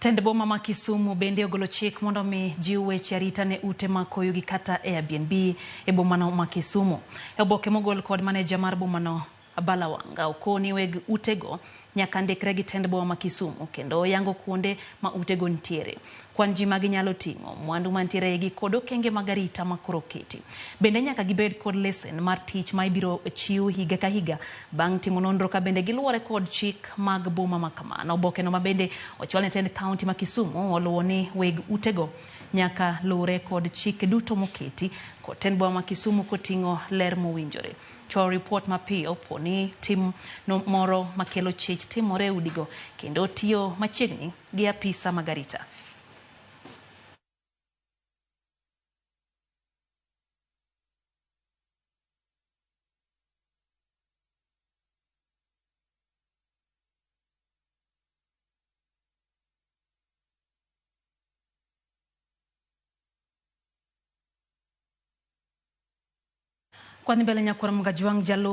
Tend boma ma Kisumu bende ogolo chik mondo mi jiw weche arita ne ute mag koyo gi kata Airbnb e bomano ma Kisumu. E oboke mogol kod maneja mar bomano Abala Wanga okoni weg utego nyaka ndikre gi tend boma ma Kisumu kendo yango kuonde ma utego nitiere. Kwan ji ma ginyalo ting'o, mwandu mantiere eigi kod okenge mag arita ma koro oketi. Bende nyaka gibed kod lesen mar tich ma ibiro chiw higa ka higa bang' timo nonro ka bende giluwore kod chik mag boma ma kamano. Obokeno ma bende ochwal ne tend kaunti ma Kisumu oluwo ni weg utego nyaka luwre kod chike duto moketi kod tend boma ma Kisumu koting'o ler mowinjore. Chwalo ripot mapiyo po ni tim no moro makelo chich timore e udigo kendo tiyo machiegni gi apisa mag arita. Kwadhi mbele nyakwar Mgajwang' jalup